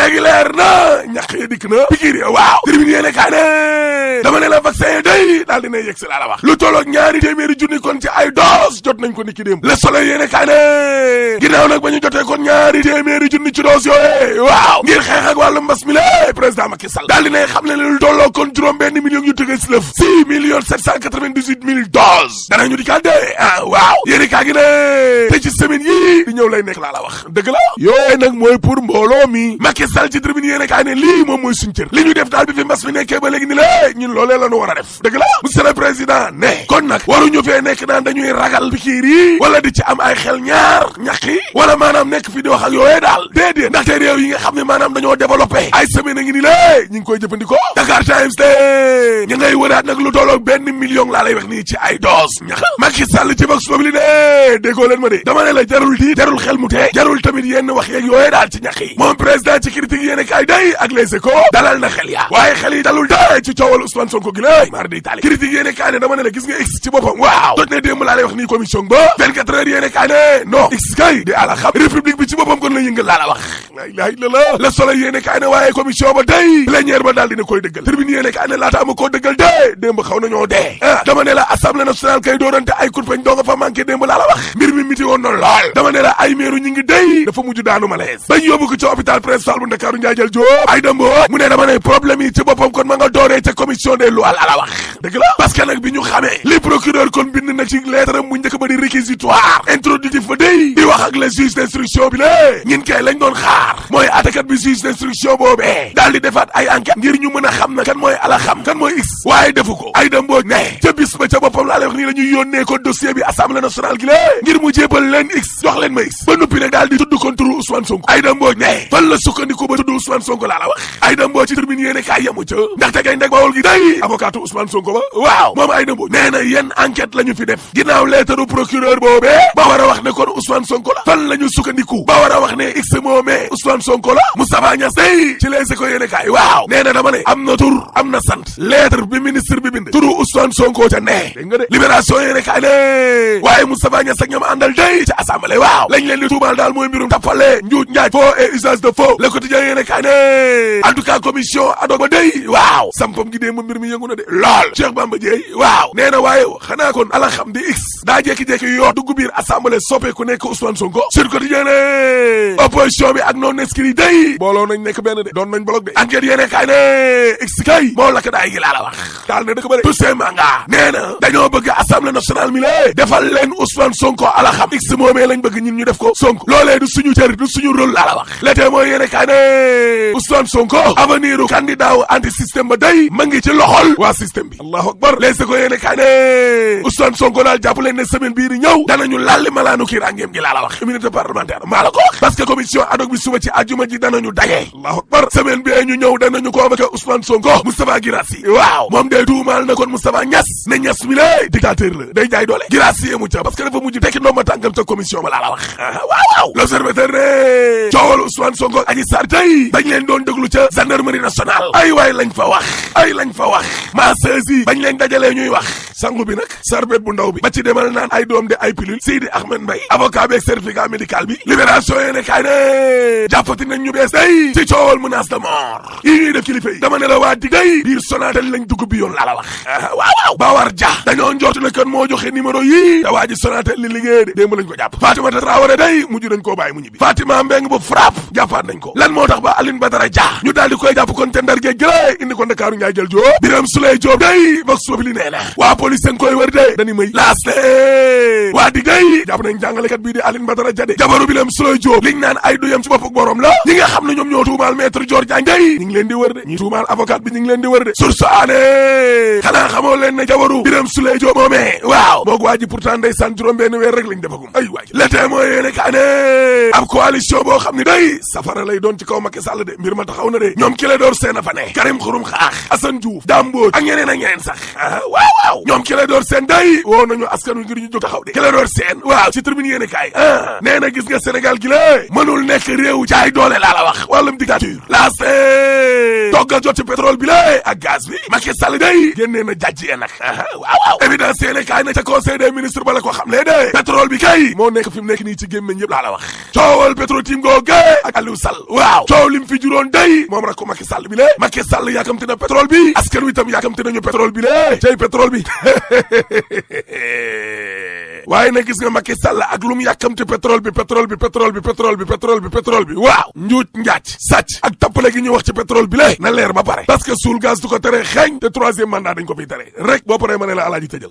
léegi leer na ñax yi dikk na pikiir ya waaw tribune yéene kaa ne dama ne la vaccin day daal dina yegg si laa la wax lu tolloog 200 junni kon ci ay dose jot nañ ko niki démb Le Soleil yéene kaa ne ginnaaw nag ba ñu jotee kon 200 junni ci dose yooye waaw ngir xeex ak wàllu mbas mi la président Macky Sall daal dinay xam ne lu tolloo kon juróom benn million yu tëgee si lëf 6,798,000 doses danañu di kaa dee waaw yéene kaa gi ne te ci semaine yii di ñëw lay nekk laa la wax dëgg la yooyu nag mooy pour mbooloo mi Macky Sall ci tribune yéene kaa ne lii moom mooy suñ cër li ñu def daal bi fi mbas mi nekkee ba léegi ni la ñun loolee la ñu war a def dëgg la monsieur le président ne kon nag waruñu fee nekk naan dañuy ragal pikiir yi wala di ci am ay xel ñaar ñaqi wala maanaam nekk fi di wax ak yooyee daal déedéet ndaxte réew yi nga xam ne maanaam dañoo développé ay semaine a ngi ni la ñu ngi koy jëfandikoo Dakar Times de ñu ngay wëraat nag lu tolloog 1 million laa lay wax nii ci ay dose ñax Macky Sall ci Vox Populi ne déggoo leen ma de dama ne la jarul di jarul xel mu tee jarul tamit yenn wax yeeg yooyee daal ci ñax yi moom président ci critique yéene kaay day ak Les Échos dalal na xel yaa waaye xel yi dalul day ci coowal Ousmane Sonko gi la mar di tali critique yéene kaay ne dama ne la gis nga X ci boppam waaw toj ne démb laa lay wax nii commission ba 24 heures yéene kaay ne non X kay di àla xam république bi ci boppam kon la yëngal laa la wax la ilaha illallah Le Soleil yéene kaay ne waaye commission ba day plénière ba daal dina koy dëggal tribune yéene kaay ne laata ama koo dëggal dee démb xaw nañoo dee dama ne la assemblée nationale kay doorante ay kurpeñ doo nga fa manqué démb laa la wax mbir mi miti woon na lool dama ne la ay meeru ñi ngi day dafa mujj daanu malaise bañ yóbbu ko ci hôpital principal bu Ndakaaru Njaajal Jóob ay dëmbo mu ne dama ne problème yi ci boppam kon ma nga dooree ca commission des lois la wax dëgg la parce que nag bi ñu xamee li procureur kon bind nag ci lettre am bu njëkk ba di réquisitoire introductif ba day di wax ak le juge d'instruction bi la ñin kay lañ doon xaar mooy attakat bi juge d'instruction boobee daal di defaat ay enquête ngir ñu mën a xam na kan mooy ala xam kan mooy x waaye defu ko ay dëmboo ne ca bis ba ca boppam laa lay wax nii la ñuy yónnee ko dossier bi assemblée nationale gi la ngir mu jébal leen x jox leen ma x ba noppi nag daal di tudd kon turu Ousmane Sonko ay dëmboo ne fan la sukkandiku ba tudd Ousmane Sonko laa la wax ay dëmboo ci tribune yéene kaay yamu ca ndaxte kay ndeg bawol gi day avocat Ousmane Sonko ba waaw moom ay dëmboo nee na yenn enquête la ñu fi def ginnaaw lettre procureur boobee ba war a wax ne kon Ousmane Sonko la fan la ñu sukkandiku ba war a wax ne x moomee Ousmane Sonko la Moustapha Niasse day ci Les Échos yéene kaay waaw nee na dama ne am na tur am na sant lettre bi ministre bi bind turu Ousmane Sonko ca ne dégg nga de libération yéene kaay ne waaye Moustapha Niasse ak ñoom àndal day ci assemblée waaw lañ leen di tuumaal daal mooy mbirum tappale njuuj njaaj faux et usage de faux Le Quotidien yéene kaay ne en tout cas commission ad hoc ba day waaw sampam gi dee ma mbir mi yëngu na de lool Cheikh Bamba Dièye waaw nee na waaye xanaa kon ala xam di x daa jekki-jekki yoo dugg biir assemblée soppeeku nekk Ousmane Sonko Sur Quotidien ne opposition bi ak non inscrit day booloo nañ nekk benn de doon nañ bloc de enquête yéene kaay ne x kay moo lakk daay gi laa la wax daal ne dëkk ba de Toussaint Manga nee na dañoo bëgg assemblée nationale mi la defal leen Ousmane Sonko ala xam x moomee lañ bëgg ñun ñu def ko Sonko loolee du suñu cër du suñu rôle laa la wax Le Témoin yéene kaay ne Ousmane Sonko avenir u candidat wu anti système ba day ma ngi ci loxol waa système bi allahu akbar Les Échos yéene kaay ne Ousmane Sonko daal jàpp leen ne semaine bii di ñëw danañu lalli malaanu kii rangeem gi laa la wax immunité parlementaire maa la ko wax parce que commission ad hoc bi suba ci àjjuma ji danañu daje allahu akbar semaine bi ñu ñëw danañu convoqué Ousmane Sonko Moustapha Guirassy waaw moom day tuumaal na kon Moustapha Niasse ne Niasse mi la dictateur la day jaay doole Guirassy yemu ca parce que dafa mujj tekki ndomba tànkam ca commission ba laa la wax waaw L'Observateur ne coowal Ousmane Sonko ak Adji Sarr tey bañ leen doon déglu ca gendarmerie nationale ay waay lañ fa wax masseuse yi bañ leen dajalee ñuy wax sangu bi nag sarbet bu ndaw bi ba ci demal naan ay doom de ay pilule Seydi Ahmed Mbaye avocat bi ak certificat médical bi libération yéene kaay ne jàppati nañ ñu bees day ci coowal menace de mort yi ñuy def kilifa yi dama ne la waa dig day biir Sonatel lañ dugg bi yoon laa la wax waaw Bawar Dia dañoo njortu ne kan moo joxe numéro yii da waa ji Sonatel li liggéey de démb lañ ko jàpp Fatimata Traoré day mujj nañ koo bàyyi mu ñibbi Fatima Mbeng bu frappe jàppaat nañ ko lan moo tax ba Aline Badara Dia ñu daal di koy jàpp kon te Ndar géej gëlé indi ko Ndakaaru Njaay jël Jóob Biram Souleye Jóob day Vox Populi nee na waa police dañ koy wër de dañu may laaste waa dig day jàpp nañ jàngalekat bii di Aline Badara Dia de jabaru Biram Souleye Jóob liñ naan ay duyam ci bopp borom la ñi nga xam ne ñoom ñoo tuumaal maître Dior Diagne day ñi ngi leen di wër de ñi tuumaal avocat bi ñi ngi leen di wër de source aane xanaa xamoo leen ne jabaru Biram Souleye Jóob moomee waaw moog waa ji pourtant ndeysaan juróom benn weer rek lañ defagum ay waay Le Témoin yéene kaa ne ab coalition boo xam ne day safara lay doon ci kaw Macky Sall de mbir ma taxaw na de ñoom Kile Door Sène a fa ne Karim Xurum Xaax Assane Diouf Dame Mbodj ak ñeneen ak ñeneen sax waaw ñoom Kile Door Sène day woo nañu askan wi ngir ñu jóg taxaw de Kile Door Sène waaw ci tribune yéene kaay nee na gis nga Sénégal gi la mënul nekk réew jaay doole laa la wax wàllum dictature toggal jot ci pétrole bi la ak gaz bi Macky Sall day génnee na jàjjee nag waaw évidence yéene kaay na ca conseil des ministres ba la ko xam lee de pétrole bi kay moo nekk fi mu nekk nii ci gémmeñ yëpp laa la wax coowal Petro-Tim googe ak Aliou Sall waaw coow lim fi juróon day moom rek ko Macky Sall bi le Macky Sall yàkkamti na pétrole bi askan wi itam yàkkamti nañu pétrole bi le cey pétrole bi waaye nag gis nga Macky Sall ak lu mu yàkkamti pétrole bi waaw njuuj njaac sàcc ak tappale gi ñuy wax ci pétrole bi le na leer ba pare parce que suul gaz du ko tere xeeñ te troisième mandat dañ ko fiy tere rek boo paree ma ne la alaaji tëjal